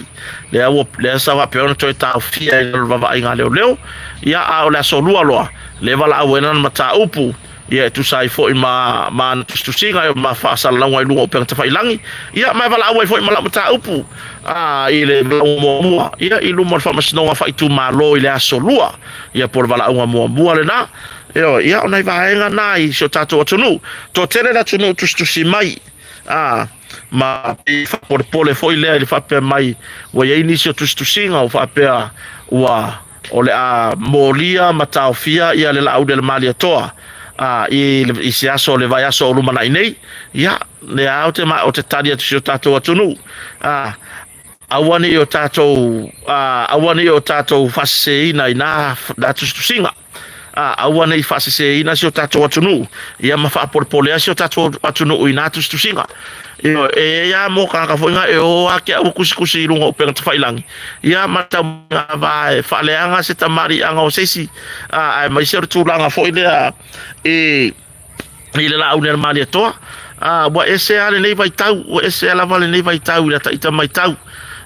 lea ua, lea sa faapea ona toe taofia i lalo o le vaavaaiga a leoleo, ia, a o le aso lua loa, lea e valaau ai lana mataupu, ia e tusa ai foi ma, ma ana tusitusiga ma faasalalauga i luga o upega tafailagi, ia ma e valaau ai foi ma lau mataupu a, i le valaauga muamua, ia i luma o le faamasinoga faaitumalo i le aso lua, ia po o le valaauga muamua lena. Ioe, ia o nai vaega na i si o tatou atunuu. Toatele le atunuu tusitusi mai, a, ma pei faapolepole foi lea i le faapea mai ua i ai nisi o tusitusiga ua faapea ua O le a molia ma taofia ia le Laauli a le Malietoa a i, i se aso o le vaiaso o lumanai nei. Ia, lea ou te, ou te tali atu si o tatou atunuu. A, aua ne i o tatou, a, aua ne i o tatou faaseseina i nā, nā tusitusiga. A, aua ne i faaseseina si o tatou atunuu, ia ma faapolepolea si o tatou atunuu i na tusitusiga. Ioe, e i ai lava mo tagata foi na e o lava ke au tusitusi i luga o upega tafailangi, ia ma tau va e faaleaga se tamaliiaga o se isi, a, aemaise o le tulaga foi lea i i le laau a le Malietoa. A, ua ese lava lenei vaitau, ua ese lava lenei vaitau i lata ita matau.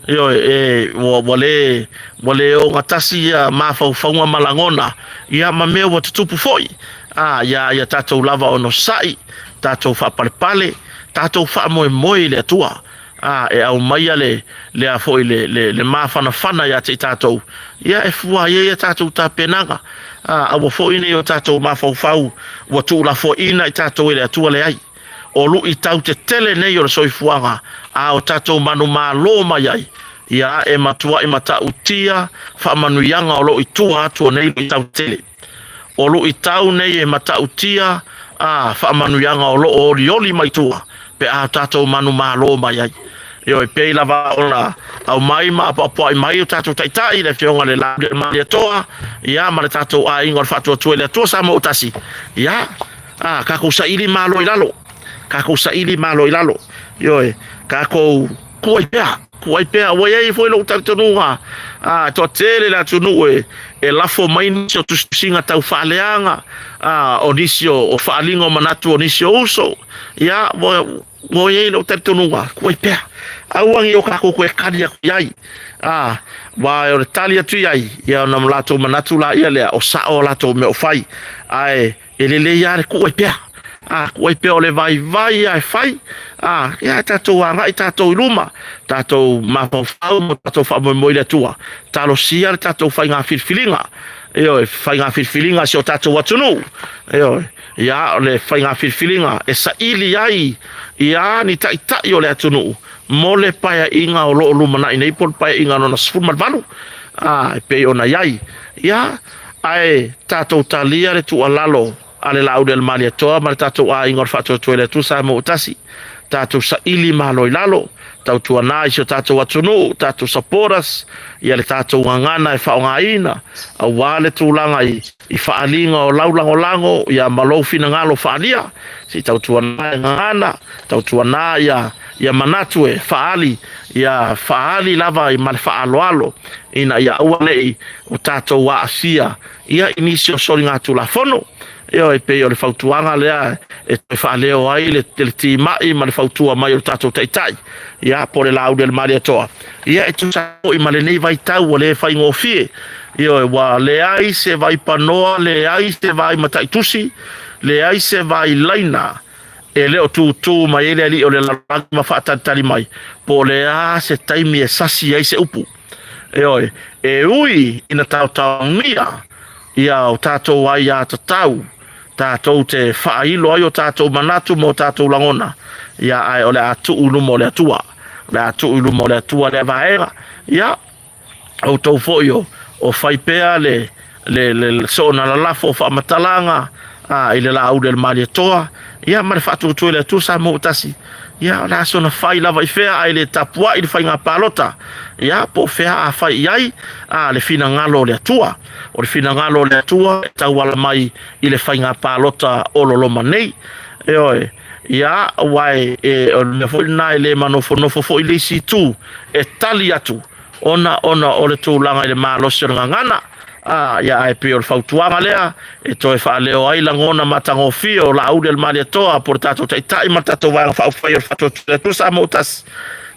Ioe, e, ua, ua le, ua le ogatasi ia mafaufauga ma lagona, ia ma mea ua tutupu foi. A, ia, ia tatou lava onosai, tatou faapalepale, tatou faamoemoe i le Atua. A, e aumaia le, lea foi le, le, le mafanafana ia te i tatou, ia e fua ai ia tatou tapenaga. A, aua foi nei o tatou mafaufau ua tuulafoaiina i tatou e le Atua leai. O luitau tetele nei o le soifuaga a o tatou manumalo mai ai, ia e matuai matautia faamanuiaga o lo o i tua atu o nei luitau tetele. O luitau nei e matautia a faamanuiaga o lo o olioli mai tua pe a tatou manumalo mai ai. Ioe, pei lava ona aumai ma apoapoai mai o tatou taitai, le afioga i le Laaulialemalietoa, ia, ma le tatou aiga o le Faatuatua i le Atua Samoa ua tasi, ia, a, tatou saili malo i lalo, tatou saili malo i lalo, ioe, tatou kuai pea, kuai pea. Ua i ai foi lou talitonuga, a, toatele le atunuu e, e lafo mai nisi o tusitusiga tau faaleaga, a, o nisi o, o faaaliga o manatu o nisi o uso, ia, ua, ua i ai lou talitonuga, kuai pea. Aua ne i o tatou toe tali atu i ai, a, aua o le tali atu i ai, ia ona latou manatu laia lea, o sao a latou mea o fai, ae E lelei lava le tuu ai pea. A, tuu ai pea o le vaivai lava e fai. A, ia tatou agai tatou i luma, tatou mafaufau ma tatou faamoemoe i le Atua. Talosia le tatou faiga filifiliga. Ioe, faiga filifiliga a si o tatou atunuu. Ioe, ia, o le faiga filifiliga e saili ai ia ni taitai o le atunuu mo le paeaiga o lo o lumanai nei po o le paeaiga lona 18, a, e pei ona i ai. Ia, Ae tatou talia le tuualalo a le Laaulialemalietoa ma le tatou aiga o le Faatuatua i le Atua Samoa ua tasi. Tatou saili malo i lalo, tautuana i si o tatou atunuu, tatou supporters, ia le tatou gagana e faaaogaina aua le tulaga i, i faaaliga o lau lagolago ia ma lou finagalo faaalia. Se i tautuana e gagana, tautuana ia, ia manatu e faaali, ia faaali lava ma le faaaloalo ina ia aua ne i o tatou aafia ia i nisi o soligatulafono. Ioe, e pei o le fautuaga lea e toe faaleo ai le, le timai ma le fautua mai o le tatou taitai, ia, po o le Laauli a le Malietoa, ia, e tusa foi ma lenei vaitau ua le faigofie. Ioe, ua leai se vaipanoa, leai se vai mataitusi, leai se vai laina e le o tutū mai ai le alii o le lalolagi ma faatalitali mai, po o le a se taimi e sasi ai se upu. Ioe, e ui ina taotaomia ia o tatou aiatatau, tatou te faailo ai o tatou manatu ma o tatou lagona, ia ae o le a tuu i luma o le Atua. O le a tuu i luma o le Atua lea vaega. Ia, outou foi o, o fai pea le, le, le, le soona lalafo o faamatalaga a, i le Laauli a le Malietoa, ia ma le faatuatua i le Atua Samoa ua tasi. Ia, o le a sona fai lava i fea ae le tapuai le faiga palota, ia, po o fea a fai i ai a, le finagalo o le Atua. O le finagalo o le Atua e tauala mai i le faiga palota o loloma nei. Ioe, ia, aua e, e, o le mea foi lena e le manofonofo foi le isi itu e tali atu ona ona o le tulaga i le malosi o le gagana. A, ia, ae pei o le fautuaga lea e toe faaleo ai lagona matagofie o Laauli a le Malietoa po o le tatou Taitai ma le tatou Vaega Faaupufai o le Faatuatua i le Atua Samoa ua tasi,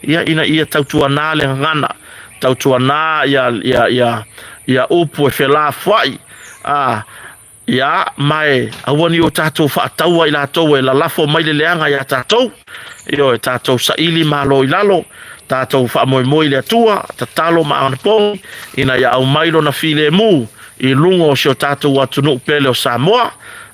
ia, ina ia tautuanā le gagana, tautuanā ia, ia, ia, ia upu e felafoai, a, Ia, ma e aua ne i o tatou faataua i latou e lalafo mai le leaga iā tatou. Ioe, tatou saili malo i lalo, tatou faamoemoe i le Atua, tatalo ma anapogi, ina ia aumai Lona filemu i luga o si o tatou atunuu pele o Samoa.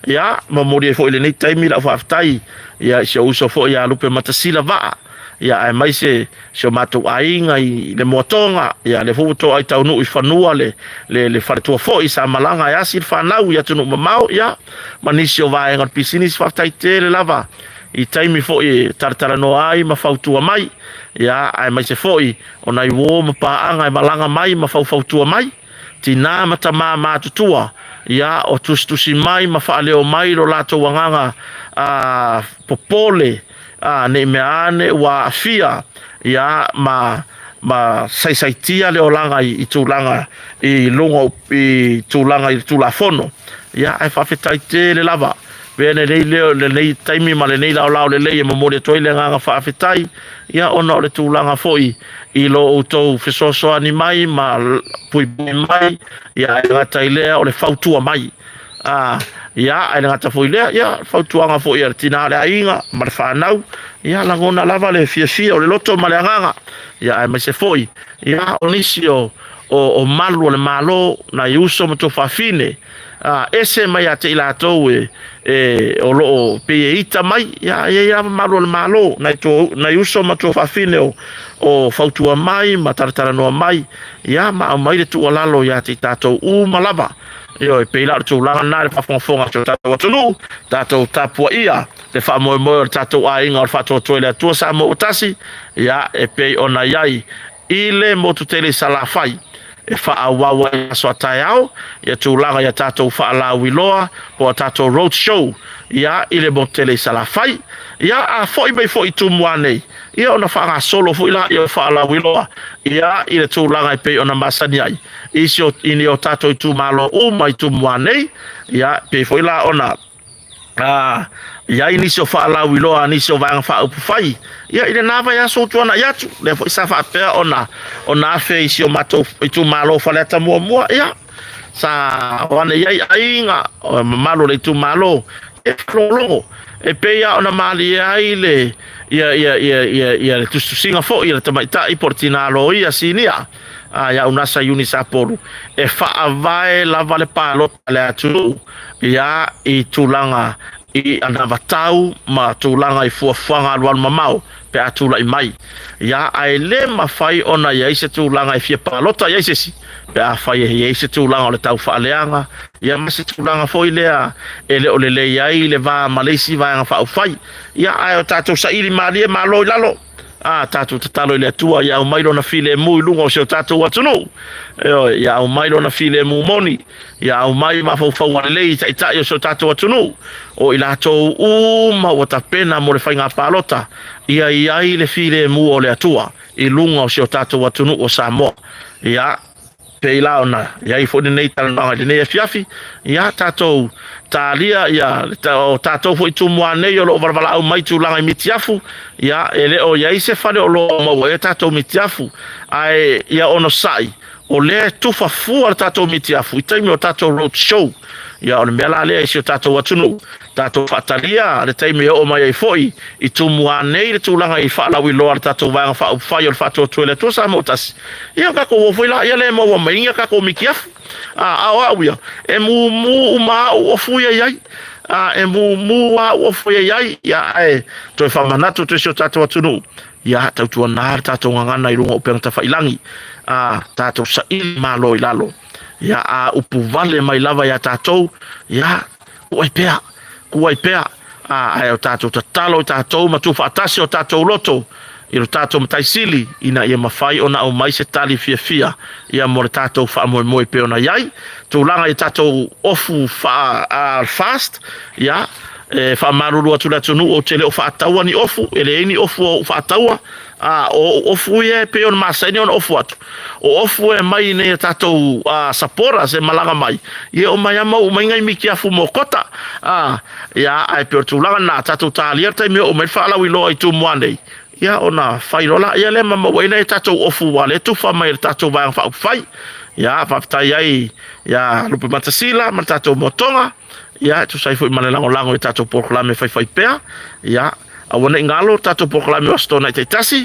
Ia, momoli ai foi i lenei taimi lau faafetai ia i si ou uso foi ia Lupe Matasila Vaa, ia aemaise si o matou aiga i le Moatoga, ia lea foi ua toai taunuu i fanua le, le, le faletua foi sa malaga e asi le fanau i atunuu mamao, ia ma nisi o vaega o le pisinisi. Faafetai tele lava i taimi foi e talatalanoa ai ma fautua mai, ia aemaise foi o nai uo ma paaga e malaga mai ma faufautua mai, tinā ma tamā matutua. ia, o tusitusi mai ma faaleo mai lo latou agaga popole, ne i mea ane ua aafia, ia, ma saisaitia le olaga i tulaga i luga i tulaga i le Tulafono. Ia, ae faafetai tele lava. Avea lenei leo lenei taimi ma lenei laolao lelei e momoli atu ai le agaga faafetai, ia, ona o le tulaga foi i lo outou fesoasoani mai ma puipui mai, ia, ae le gata i lea o le fautua mai. Ia, ae le gata foi i lea, ia, fautuaga foi a le tina o le aiga ma le fanau, ia, lagona lava le fiafia o le loto ma le agaga, ia, aemaise foi, ia, o nisi o malu o le Malo, nai uso ma tuafafine, ese mai ia te i latou e o lo o pei e ita mai, ia, e i ai lava malu o le Malo, nai uso ma tuafafine o fautua mai ma talatalanoa mai, ia, ma aumai le tuualalo ia te i tatou uma lava. Ioe, pei la o le tulaga lena i le faafogafoga a si o tatou atunuu, tatou tapuaia le faamoemoe o le tatou aiga o le Faatuatua i le Atua Samoa ua tasi, ia, e pei ona i ai i le motu tele i Salafai, e faaauau ai aso a taeao ia tulaga i a tatou faalauiloa po o a tatou road show, ia, i le motu tele i Salafai. Ia, a foi mai foi i Tumua nei, ia ona faagasolo foi lea o faalauiloa, ia, i le tulaga e pei ona masani ai i si o, i ni o tatou itumalo uma i Tumua nei, ia, pei foi la ona i ai nisi o faalauiloa a nisi o Vaega Faaupufai, ia, i lena vaiaso ua tuanai atu, lea foi sa faapea ona afe i si o matou itumalo o Faleata muamua, ia, sa o ane i ai aiga, o mamalu o le itumalo, e faalogologo, e pei lava ona malie ai le, ia, ia, ia, ia, ia le tusitusiga foi a le tamaitai po o le tina loia sinia, ia Unasa Iuni Sapolu, e faavae lava le palota a le atunuu, ia, i tulaga i anavatau ma tulaga i fuafuaga alualu mamao pe a tulai mai, ia, ae le mafai ona i ai se tulaga e fia palota i ai se isi pe afai e i ai se tulaga o le tau faaleaga, ia, ma se tulaga foi lea e le o lelei ai le va ma le isi vaega faaupufai. Ia, ae o tatou saili malie malo i lalo. Tatou tatalo i le Atua ia aumai lona filemu i luga o si o tatou atunuu. Ioe, ia aumai lona filemu moni, ia aumai mafaufauga lelei i taitai o si o tatou atunuu, o i latou uma ua tapena mo le faiga palota, ia i ai le filemu o le Atua i luga o si o tatou atunuu o Samoa. Ia, pei la ona i ai foi lenei talanoaga i lenei afiafi, ia tatou talia ia o tatou foi Tumua nei o lo o valavalaau mai tulaga i mitiafu, ia e le o i ai se fale o lo o maua ai tatou mitiafu, ae ia onosai, o lea e tufa fua le tatou mitiafu i taimi o tatou road show. Ia o le mea la lea i si o tatou atunuu, tatou faatalia le taimi e oo mai ai foi i Tumua nei le tulaga i faalauiloa a le tatou Vaega Faaupufai o le Faatuatua i le Atua Samoa Tasi. Ia tatou o foi la, ia le maua mai ni a tatou mitiafu. A o au ia, e mumu uma au ofu ia i ai. E mumu au ofu ia i ai. Ia ae toe faamanatu atu i si o tatou atunuu, ia tautuana le tatou gagana i luga o upega tafailangi. Tatou saili malo i lalo. Ia a upu vale mai lava iā tatou, ia kuai pea, kuai pea, ae o tatou tatalo i tatou ma tuufaatasi o tatou loto i lo tatou Matai Sili ina ia mafai ona aumai se tali fiafia ia mo le tatou faamoemoe pei ona i ai tulaga i tatou ofu fast. Ia, e faamalulu atu le atunuu, ou te le o faataua ni ofu, e leai ni ofu o ou faataua. O ou ofu ia e pei ona masani ona ofu atu, o ofu e mai nei a tatou supporters e malaga mai, ia o mai ama uma ngai mitiafu mo kota. Ia, ae pei o le tulaga lena, tatou talia le taimi e oo mai le faalauiloa i Tumua nei, ia ona fai loa laia lea ma maua ai nai a tatou ofu ua le tufa mai e le tatou Vaega Faaupufai. Ia, faafetai ai ia Lupe Matasila ma le tatou Motoga, ia, e tusa ai foi ma le lagolago i tatou polokalame faifai pea. Ia, aua ne i galo le tatou polokalame o Aso Toonai taitasi,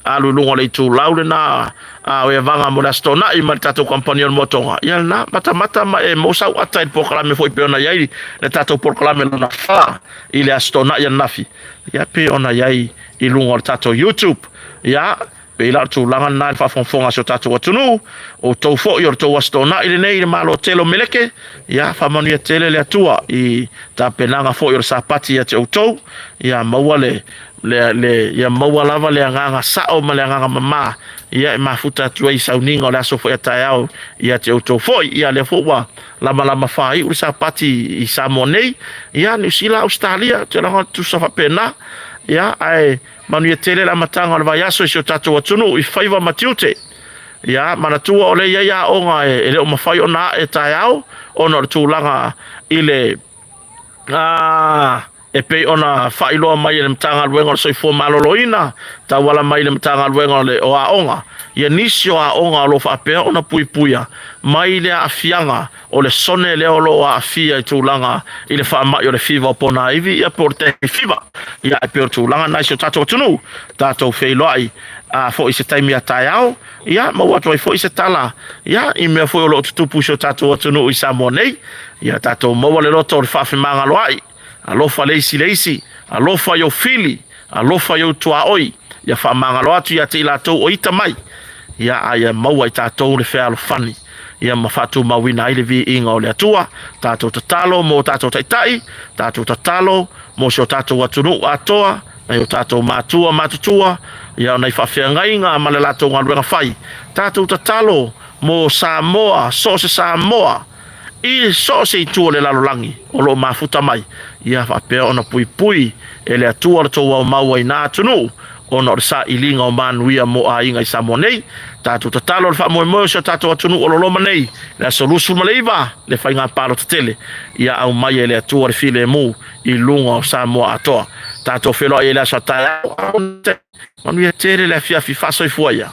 alu i luga o le itulau lena a o e vaga mo le Aso Toonai ma le tatou kamupani o le Motoga. Ia lena, matamata ma e maua sau ata i le polokalame foi pei ona i ai le tatou polokalame lona 4 i le Aso Toonai ananafi, ia pei ona i ai i luga o le tatou YouTube. Ia, pei la o le tulaga lena i le faafogafoga a si o tatou atunuu, o outou foi o le tou Aso Toonai lenei i le Malo tele o Meleke, ia faamanuia tele le Atua i tapenaga foi o le Sapati ia te outou, ia maua le Le, le, ia maua lava le agaga sa'o ma le agaga mamā, ia e mafuta atu ai i sauniga o le aso foi a taeao ia te outou foi. Ia lea foi ua lamalama faaiu le Sapati i Samoa nei, ia Niu Sila, Ausetalia, ou te lagona tusa faapena. Ia ae manuia tele le amataga o le vaiaso i si o tatou atunuu i faiva ma tiute. Ia manatua o lea e i ai aoga e le o mafai ona ae taeao ona o le tulaga i le e pei ona faailoa mai e le Matagaluega o le Soifua Maloloina, tauala mai i le Matagaluega o le o Aoga, ia nisi o aoga o lo o faapea ona puipuia mai le aafiaga o le sone lea o lo o aafia i tulaga i le faamai o le fiva o ponaivi, ia po o le dengue fever. Ia e pei o le tulaga lena i si o tatou atunuu, tatou feiloai a foi i se taimi a taeao, ia maua atu ai foi se tala ia i mea foi o lo o tutupu i si o tatou atunuu i Samoa nei. Ia tatou maua le loto o le faafemagaloai, alofa le isi i le isi, alofa i ou fili, alofa i ou tuaoi, ia faamagalo atu ia te i latou o ita mai, ia a ia maua i tatou le fealofani, ia ma faatumauina ai le viiga o le Atua. Tatou tatalo mo tatou taitai, tatou tatalo mo si o tatou atunuu atoa, nai o tatou matua matutua, ia nai faafeagaiga ma le latou galuega fai. Tatou tatalo mo Samoa, so o se Samoa, i so o se itu o le lalolagi o lo o mafuta mai, ia faapea ona puipui e le Atua le tou aumau ai na atunuu, ona o le sailiga o manuia mo aiga i Samoa nei. Tatou tatalo le faamoemoe o si o tatou atunuu o loloma nei, le aso 29, le faiga palota tele, ia aumai e le Atua le filemu i luga o Samoa atoa. Tatou feiloai ai le aso a taeao, manuia tele le afiafi, faasoifua ia.